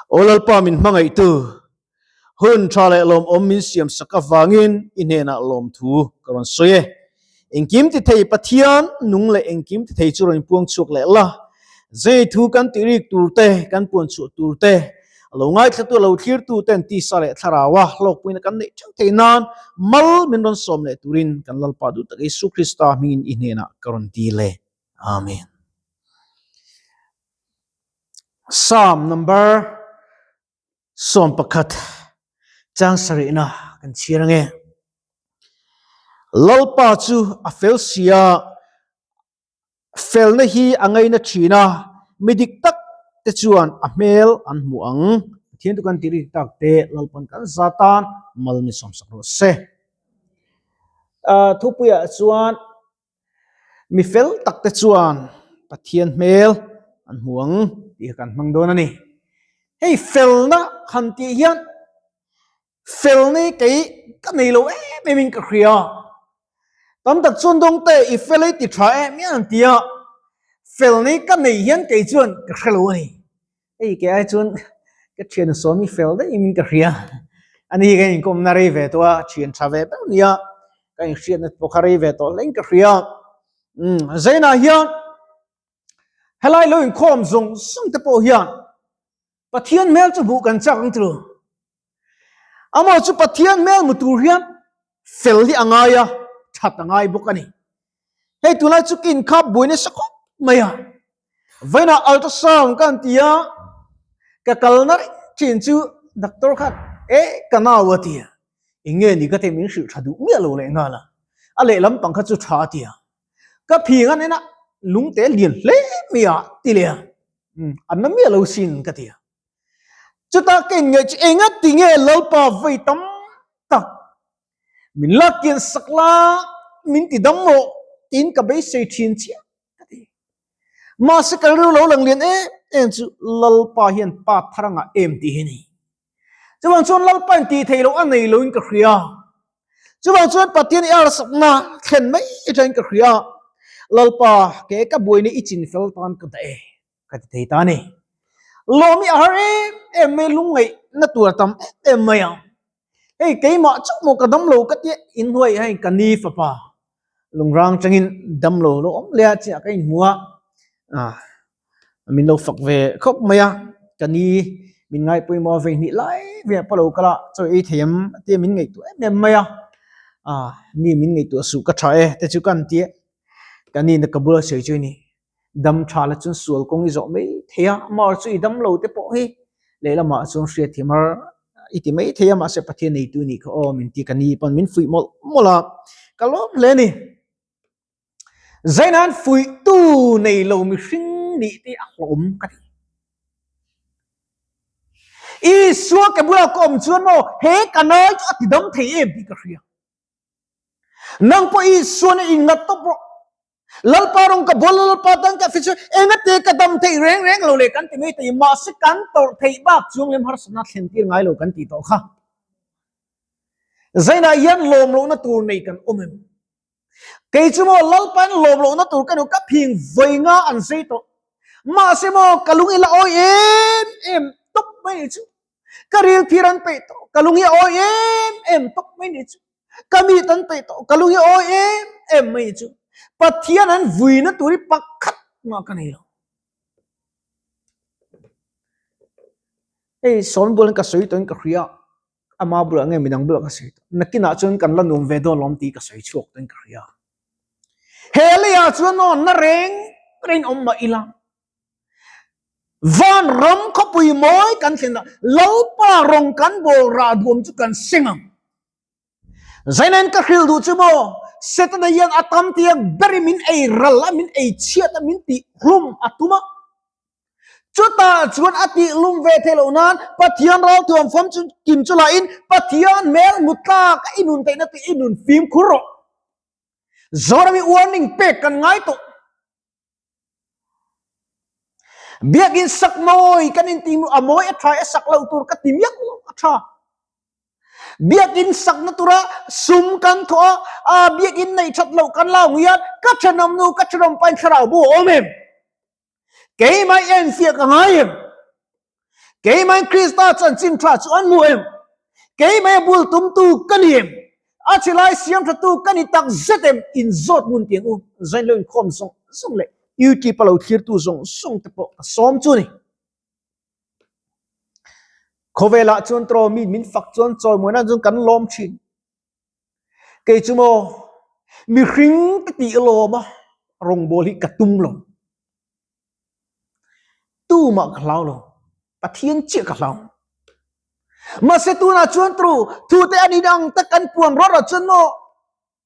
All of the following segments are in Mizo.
Aw Lalpa min hmangaihtu, hun tha leh lawmawm min siam sak avangin i hnenah lawmthu ka rawn sawi e. Engkim ti thei Pathian nung leh engkim ti thei chu rawn inpuang chhuak leh la. Zei thu kan tih rik tur te, kan puan chhuah tur te, a lo ngaithlatu a lo thlirtu ten tisa leh thlaraua hlawkpuina kan neih theuh theih nan mal min rawn sawm leh turin kan Lalpa duh tak Isu Krista hmingin i hnenah ka rawn dil e. Amen. Psalm number 11 chang sarihna kan chhiar ange. Lalpa chu a fel sia felna hi a ngaina thin a, mi dik tak te chuan a hmel an hmu ang. Pathian chu kan tih rik tak te Lalpan kan za tan mal min sawmsak rawh se. Thupuiah chuan Mi fel tak te chuan Pathian hmel an hmu ang tih kha kan hmang dawn a ni. Hei felna han tih hian felna hi kei ka nei lo em em in ka hria. Tam tak chuan dawngte i fel ei ti tha em em an ti a, felna hi ka nei hian kei chuan ka hre lo a ni. Hei ke ai chuan ka thian sawm hi fel daih in ka hria. Ani hi ka inkawmna rei ve tawh a, thian tha ve ber nia ka inhriatna pawh kha rei ve tawh hle in ka hria. Umm Zainah hian helai lo inkhawm zawng zawng te pawh hian Pathian hmel chu hmuh kan chak ang tilo. Amaw chu Pathian hmel hmu tur hian fel hi a ngai a, that a ngai bawk a ni. Hei tunlai chu ka inkhap buai nasa khawp mai a, vawiinah ultrasound ka han ti a, ka kalna reng thin chu doctor khan e ka nau a ti a, eng nge ni ka ti min hrilh tha duh miah lo leh nghal a, a lehlam pang kha chu tha a ti a, ka phing a nen a lungte lian hle mai a ti leh a, an na miah lo sin ka ti a. Chutah ka inngaih chu enga ti nge Lalpa vawi tam tak min lak kian sak la, min ti dam rawh tiin ka beisei thin chiah ka ti. Mahse ka rilru lo lang lian em em chu Lalpa hian pa thar a ngah em tih hi a ni. Chuvang chuan Lalpa in tih theih loh a nei loin ka hria. Chuvang chuan Pathian i arsakna thlen mai atangin ka hria. Lalpa ke ka buaina i chin fel tan ka dah e. Ka ti thei ta a ni. Lawm hi a har em em mai, lungngaih na tur a tam em em mai ang. Hei keimah chauh maw ka dam lo ka tia inhnuai hei ka ni fapa lungrang tangin dam lo lo awm leh a chiah ka inhmu a, ah min lo fak ve khawp mai a, ka ni min ngaipawimawh a vei hnih lai ve a pawh lo kal a, chaw ei thei em a tia min ngaihtuah em em mai a, ah ni min ngaihtuah suh ka tha e te chu ka han ti a, ka ni na ka bula sawi chu a ni. Dam tha la chuan sual kawng i zawh mai thei a, amah chu i dam lo te pawh hi lehlamah chuan hriatthiam har i ti mai thei a, mahse Pathian neitu nih kha aw min ti ka ni pawn min fuih mawlh mawlh a, ka lawm hle a ni. Zaina'n fuihtu nei lo mihring nih te a hlawm ka ti. Isua ke bulah ka awm chuan maw he ka nai chu a ti dam thei em tih ka hria. Nang pawh Isuan a inngat tawp rawh. Lalpa rawng ka bawl a, Lalpa tan ka fi chu engate ka dam theih reng reng lo le kan ti mai thei, mahse kan tawrh theih bak chuang lem harsatna thlen tir ngai lo kan tih tawh kha. Zainah hian lawm lohna tur nei kan awm em? Kei chu maw Lalpa in lawm lohna tur ka nu ka phing vawi nga an zei tawh. Mahse maw ka lung ila awi em em tawp mai ni chu. Ka ril phir an peih tawh, ka lung hi a awi em em tawp mai ni chu. Ka mit an peih tawh, ka lung hi a awi em em mai ni chu. Pathian an vuina tur hi pakhat mah ka nei lo. Hei sawn bual in ka sawi tawhin ka hria, ama bulah nge midang bulah ka sawi tawh. Nakinah chuan kan la nuam ve dawn lawm tih ka sawi chhuak tawhin ka hria. He leiah chuan aw na reng reng awm mah ila. Van ram khawpui mawi kan thlen a, Lalpa rawng kan bawl rah duam chu kan seng ang. Zainain ka hrilh duh chu maw, Setana hian a tam tiang berin min ei ral a, min ei chhiat a, min tih hlum a tum a. Chutah chuan a tih hlum ve theih loh nan Pathian ralthuam fam chu kim chu lahin Pathian hmel hmu tlak a i nun theihna tih i nun fimkhur rawh. Zoram hi warning pek kan ngai tawh. Biakin sak mawi kan inti mu a mawi a tha e sak loh tur ka ti miah lo a tha. Biakin sakna tura sum kan thawh a, a biakin neih that loh kan la ang hian ka thenawm nu ka thenawm pain thlarau bu a awm em? Keimah i enfiah ka ngai em? Keimahin Krista chanchin tha chu an hmu em? Keimah bul tumtu ka ni em? A chilai siam thatu ka ni tak zet em? Inzawt ngun tiang u, zain lo inkhawm zawng zawng leh YouTube a lo thlirtu zawng zawng te pawh ka sawm chu ni. Khawvelah chuan tawh mi min fak chuan chawimawi nan chuan kan lawm thin. Kei chu maw mihring ka tih lawm a, rawngbawl hi ka tum lo. Tumah ka hlau lo, Pathian chiah ka hlau. Mahse tunah chuan tru thu te an inang tak kan puan rawt ah chuan maw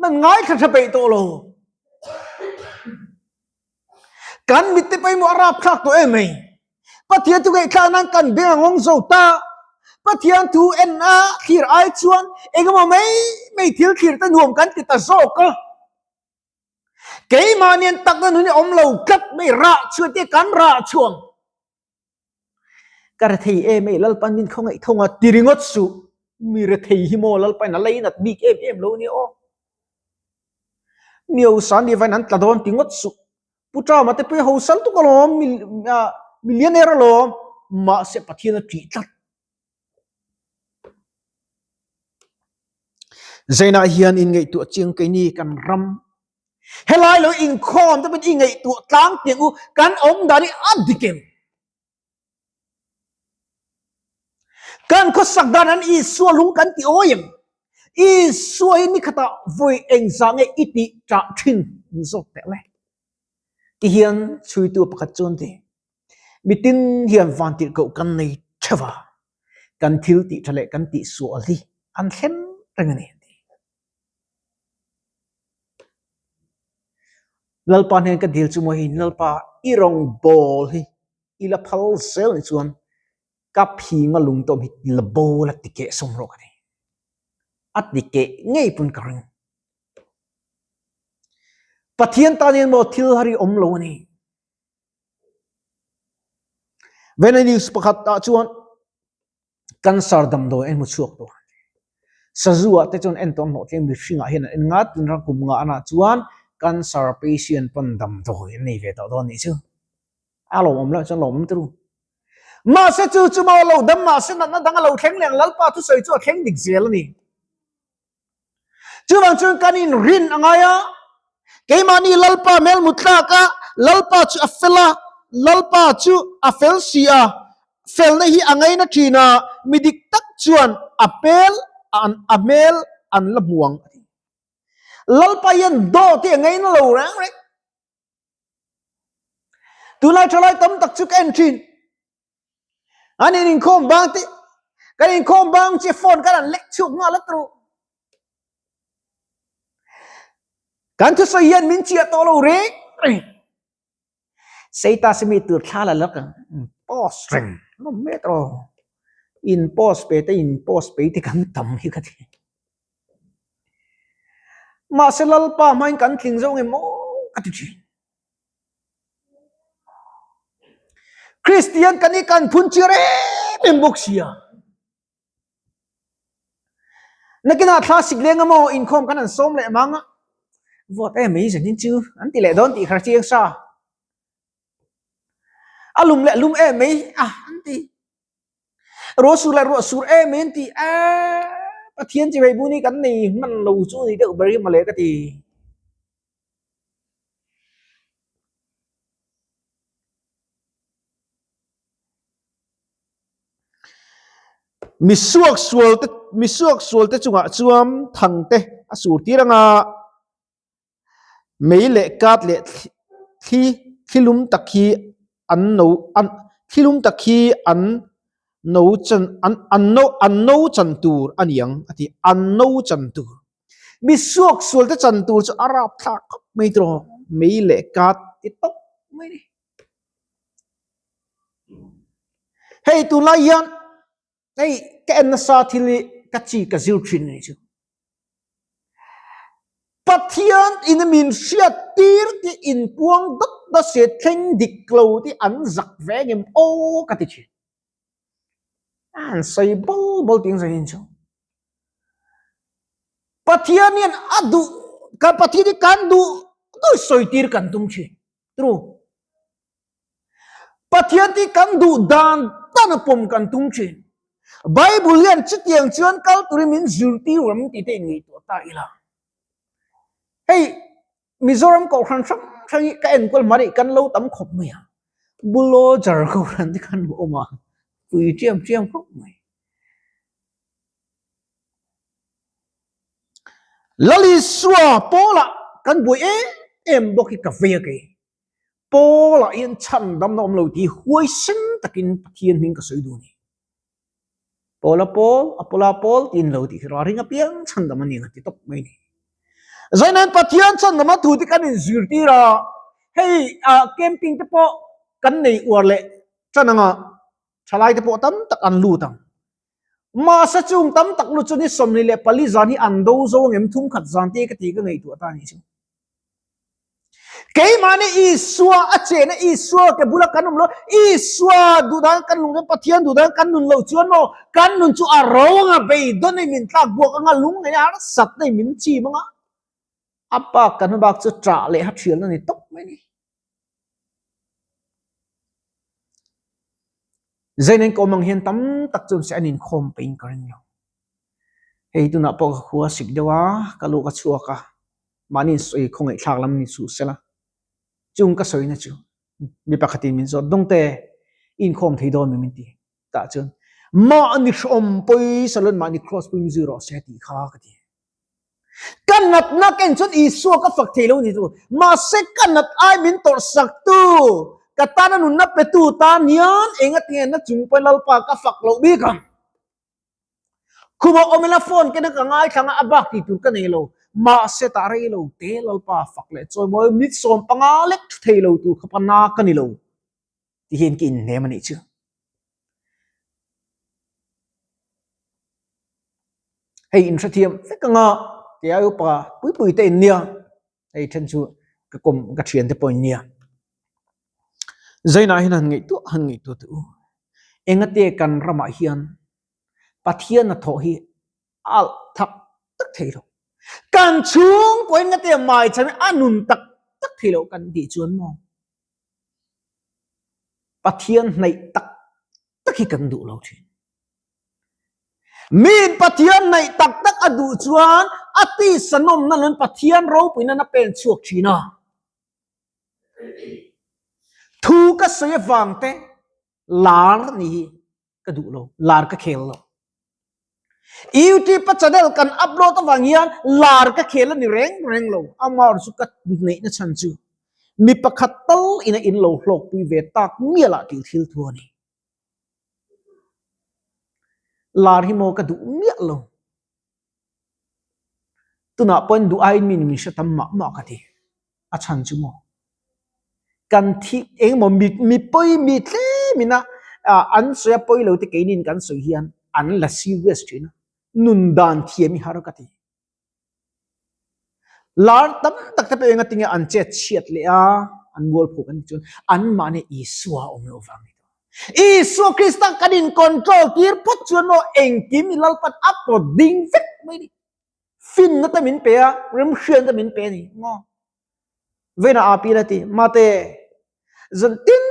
nan ngaithla tha peih tawh lo. Kan mit te pawimawh a rapthlak tawh em mai. Pathian thu ngaihthlak nan kan beng a ngawng zo ta. Pathian thu en a thlir ai chuan engemaw mai mai thil thlir te nuam kan ti ta zawk a. Keimahni an takna nun hi awm lo tlat mai rah chhuah te kan rah chhuang. Ka rethei em ei Lalpan min khawngaih thawng a ti ringawt suh. Mi rethei hi maw Lalpan a leinat bik em em lo nia aw. Mi hausa ni vain an tla dawn ti ngawt suh. Pu Trump-a te pawh hi hausa lutuk alawm, millionaire alawm. Mahse Pathian a ṭih tlat. Zainah hian inngaihtuah chiang keini kan ram helai lo inkhawm te pawhin ingaihtuah tlang tiang u kan awm dan hi a dik em? Kan khawsak dan an Isua lung kan ti awi em? Isua hi nikhatah vawi engzah nge i tih ṭah ṭhin zawk teh le? Tihian chhuitu pakhat chuan ti. Mitin hian vantirhkoh kan nei theuh a, kan thil tih tha leh kan tih sual hi an thlen reng a ni an ti. Lalpa hnen ka dil chu maw hei Lalpa i rawngbâwl hi i la phal zel ni chuan ka phinga lungtawm hi la bo la ti keh sawm rawh ka ti. A ti keh ngei pawn ka ring. Pathian tan hian maw thil har hi awm lo a ni. Vena news pakhat ah chuan cancer damdawi an hmu chhuak tawh a sazu ah te chuan en tawh an hlawh tlem mihring ah hian an en ngat tin ram kum nga anah chuan cancer patient pawn damdawi an nei ve tawh dawn anih chu a lawmawm loh chuan lawmawm turu mahse chu chu maw lo dam mahse natna dang a lo thleng leh ang lalpa thusawi chu a thleng dik zel a ni. Chuvang chuan kan inrin a ngai a, keimahni Lalpa hmel hmu tlak a, Lalpa chu a fel a, Lalpa chu a fel si a, felna hi a ngaina thin a, mi dik tak chuan a hmel an a hmel an la hmu ang a ti. Lalpa hian dawt hi a ngaina lo reng reng. Tunlai thalai tam tak chu ka en thin. An in inkhawm bang te kan inkhawm bang che phone kan an lek chhuak nghal a tru. Kan thusawi hian min chiah tawh lo reng reng. Seita simi tur thla la lak ang post reng lawm mai tawh. In post pe te in post pe te kan tam hi ka ti. Mahse Lalpa hmain kan tling zo nge maw ka ti thin. Kristian kan hi kan phun chiar em em bawk sia. Nakinah thla sik leng emaw inkhawm kan han sawm leh mang a, vote em mai zanin chu an ti leh dawn tih kha chiang sa. A lum leh lum em mai a an ti. Ruah sur leh ruah sur em mai an ti a, Pathian chi vei bun hi kan nei hman lo chu ni deuh ber hi mawle ka ti. Misuak sual te misuak sual te chungah chuan thang te a sur tir anga mei leh kat leh thli thlilum tak hi an no an thlilum tak hi an no chan an an no an no chan tur a ni ang a ti an no chan tur. Mi suak sual te chan tur chu a rap thlak khawp mai tawh mei leh kat ti tawp mai ni. Hei tunlai hian hei ka en nasa thil hi ka chi ka zir thin a ni chu. Pathian in min hriat tir tih inpuang dawt dawt se thleng dik lo tih an zak ve ngem aw ka ti thin. An sawi bal bal tih ang sawi chu. Pathian hian a duh kan Pathian hi kan duh duh sawi tir kan tum thin. True. Pathian hi kan duh dan dan. san a pawm kan tum thin. Bible hian chutiang chuan kal turin min zirtir ram tih te inngaihtuah ta ila. Hei Mizoram kohhran hrang hrang hi ka enkawl hma rih kan lo tam khawp mai a. Bulldozer kohhran te khan a awm a, pui ṭiam ṭiam khawp mai. Lalisua Paula kan buai em em bawk hi ka vei a kei. Paula hian chhandamna awm lo tih huaisen takin Pathian hming ka sawi duh a ni. Paula Paul, Apola Paul tiin lo tih hi ring apiang chhandam a ni ang a ti tawp mai a ni. Zainain Pathian chhandamna thu te kan inzirtir a, hei camping te pawh kan nei uar leh tan anga thalai te pawh tam tak an lut ang. Mahse chung tam tak lut chu ni 24 zan hi an do zo ang em thum khat zan te ka ti ka ngaihtuah ta a nih chu. Keimahni Isua a chena Isua ke bula kan awm lo, Isua duhdan kan lung chuan Pathian duhdan kan nun loh chuan maw kan nun chu a ro anga beidawn in min tlak buak anga lung nei a harsat nei min chim anga a bak kan hmabak chu ṭah leh ha ṭhialna ni tawp mai ni. Zainen ka awm ang hian tam tak chuan se an inkhawm peihin ka ring lo. Hei tunah pawh ka khua sik deuh a, ka luh ka chhuak a, mahni insawi khawngaihthlak lam ni suh sela. Chung ka sawina chu mi pakhatin min zawt dawngte i inkhawm thei dawn mi min ti. Tah chuan mahni hrehawm pawi salon mahni cross pui mi zui rawh se tih kha ka ti. Ka natna ken chuan Isua ka fak thei lo ni chu. Mahse ka nat ai min tawrh sak tu, ka tana nunna pe tu tan hian engatinge na chung pawn Lalpa ka fak loh bik ang. Khuma awm ila phone kena ka ngaithlang a, a bak tih tur ka nei lo. Mahse tah rei lo te Lalpa fak leh chawimawi mit 15 lek thu thei lo tur khawpa na ka ni lo ti hian ka inhnem a nih chu. Hei inhrethiam vek anga kei ai upa pui pui te in nia. Hei then chu ka kawm ka thian te pawh in nia. Zainah hian han ngaihtuah han ngaihtuah teh u. Engate kan ramah hian Pathian a thawh hi a alh thak tak thei lo. Kan chhungkaw engate maicham hi a nun tak tak thei lo kan tih chuan maw Pathian hnaih tak tak hi kan duh lo thin. Miin Pathian hnaih tak tak a duh chuan a tisa nawmna leh Pathian ropuina a pen chhuak thin a. Thu ka sawi avang te lar ni hi ka duh lo, lar ka khel lo. YouTube a channel kan upload avang hian lar ka khel a ni reng reng lo. Amah chu ka neihna chhan chu mi pakhat tal ina in lo hlawkpui ve tak mial ah tih thil thu a ni. Lar hi maw ka duh miah lo. Tunah pawhin duh aiin mi min hre tam mah mah ka ti. A chhan chu maw? Kan thi engemaw mi mi pawi mi tlem ina an sawi a pawi lo te keinin kan sawi hian an la serious thin a. Nun dan thiam hi har ka ti. Lar tam tak te pawh enga tinge an chet chhiat leh a, an mualpho kan tih chuan anmahni Isua a awm loh vang ni tawh. Isua Krista kan in control tir phawt chuan maw engkim i Lalpan a pawt ding vek mai ni. Finna te min pe a, remhriatna te min pe a ni maw. Vena a pi la ti, Mate, zan tin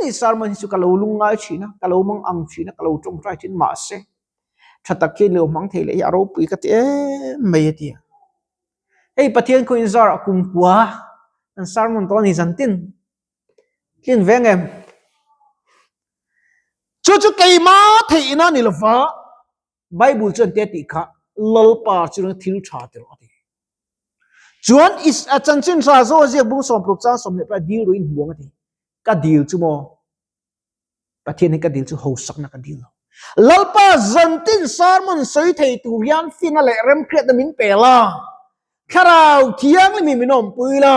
i sermon hi chu ka lo lungngai thin a, ka lo mang ang thin a, ka lo tawngtai thin mahse tha tak hian lo hmang thei leh hi a ropui ka ti em mai a ti a. Hei Pathian khaw inzar ah kumkua kan sermon tawh a ni zan tin tlin ve ang em? Chu chu keima theihna ni lova Bible chuan te tih kha Lalpa chu thil tha ti rawh a ti. Chuan is a chanchin tha zaw ziak bung sawm pruk chang sawm leh pa dil ruin hmuang a ti. Ka dil chu maw Pathian hi ka dil chu hosakna ka dil lo. Lalpa zantin sermon sawi thei tur hian fina leh remhriatna min pe la. Thlarau thianghlim hi min awmpui la.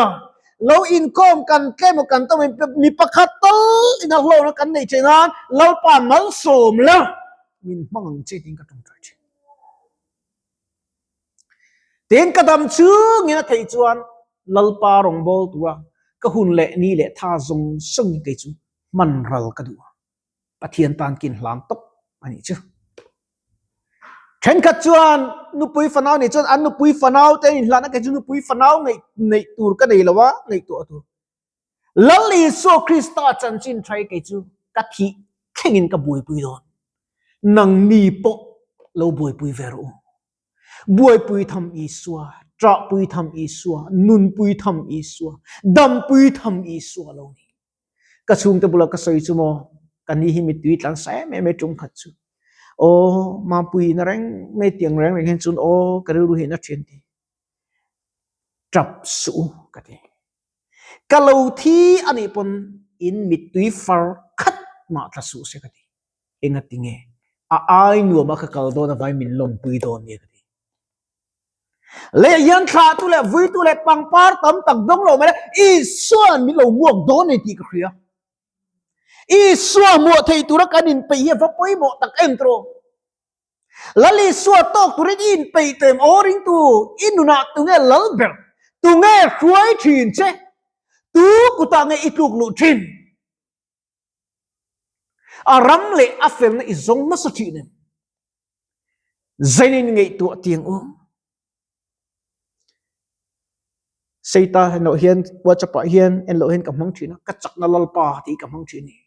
Lo inkhawm kan tlem aw kan tawm mi pakhat tal ina hlawhna kan neih theih nan Lalpa malsawm la min hmang ang che tiin ka tawngtai thin. Tin ka dam chungin a theih chuan Lalpa rawngbâwl tura ka hun leh ni leh tha zawng zawngin kei chu hman ral ka duh a, Pathian tan kin hlan tawp a nih chu. Thenkhat chuan nupui fanau nih chuan an nupui fanau te an inhlan a, kei chu nupui fanau ngaih neih tur ka nei lo a, ngaihtuah tur. Lal Isua Krista chanchin tha hi kei chu ka thih. thlengin ka buaipui dawn. Nangni pawh lo buaipui ve rawh u. Buaipui tham Isua, ṭahpui tham Isua, nunpui tham Isua, dampui tham Isua lo ni. Ka chhungte bulah ka sawi chu maw, ka ni hi mittui tlan sa em em e ṭum khat chu. Aw, Mampui na reng mai tiang reng reng hian chuan aw ka rilru hi na ṭhian ti. Ṭap suh u ka ti. Ka lo thi a nih pawn in mittui far khat mah tla suh se ka ti. Engati nge? A ai nuam a ka kal dawn avai min lawmpui dawn nia ka ti. Lei hian thlahtu leh vuitu leh pangpar tam tak dawng lo mai la, Isua'n min lo muak dawn a ni tih ka hria. Isua muah thei tura kan inpeih hi a va pawimawh tak em tawh. Lal Isua tawk turin i inpeih tawh em? Aw ringtu, i nunah tunge lal ber? Tunge hruai thin che? Tu kutah nge i tluk luh thin? A ram leh a felna i zawng hmasa thin em? Zainin ngaihtuah tiang u. Seita en loh hian WhatsApp ah hian en loh hian ka hmang thin a, ka chakna Lalpa tih ka hmang thin a ni.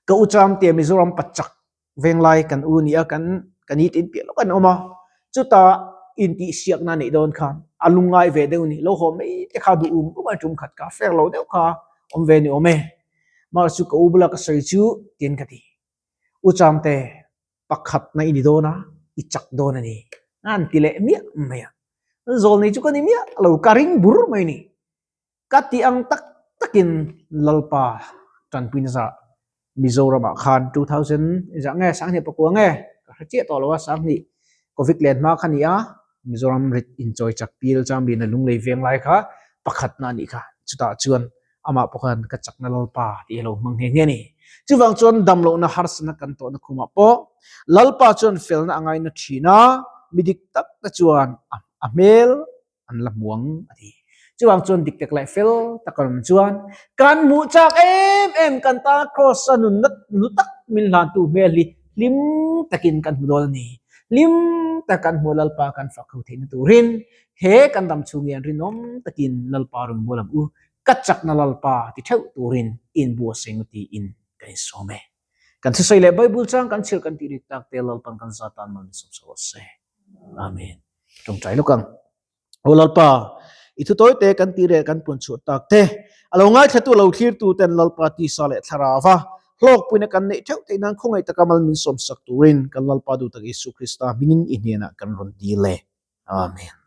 Ka u Chamte Mizoram pachak venglai kan u nia kan ka ni tin piah lawk an awm a, chutah intihsiakna neih dawn khan a lungngai ve deuh a ni. Lo haw mai te kha duh um um a tum khat kha fair lo deuh kha awm ve ni awm e. Mahse chu ka u bula ka sawi chu tiin ka ti. U Chamte pakhatna i ni dawn a, i chak dawn a ni. A an ti leh miah mai a. Zawlnei chu ka ni miah lo, ka ring bur mai a ni. Ka ti ang tak takin Lalpa tanpuina zah Mizoramah khan 2000 zah nge sanghnih pakua nge ka hre chiah tawh lo a, sanghnih Covid len hma kha ni a, Mizoram rit inchawi chak pil Chamlina lunglei veng lai kha pakhatna a nih kha. Chutah chuan Amah pawh khan ka chakna Lalpa tih a lo hmang nghe nghe a ni. Chuvang chuan damlohna harsatna kan tawhna khumah pawh Lalpa chuan felna a ngaina thin a, mi dik tak te chuan a hmel an la hmu ang a ti. Chuvang chuan dik tak leh fel tak an awm chuan kan hmuh chak em em kan tana Kraws a nunna hlu tak min hlantu hmel hi hlim takin kan hmu dawn a ni. Hlim tak kan hmuh Lalpa kan fak ho theihna turin he kan dam chhung hian rinawm takin Lalpa rawn bual ang u. Ka chakna Lalpa ti theuh turin inbuatsaih ngu tiin ka insawm e. Kan thusawi leh Bible chang kan chhilh kan tih rik tak te Lalpan kan za tan mal min sawm sak rawh se. Amen. Tawngtai lawk ang. Aw Lalpa, i thu tawi te kan tih leh kan puan chhuah tak te, a lo ngaithlatu lo thlirtu ten Lalpa tisa leh thlarauva hlawkpuina kan neih theuh theih nan khawngaih taka mal min sawm sak turin kan Lalpa duh tak Isu Krista hmingin i hnenah kan rawn dil e. Amen.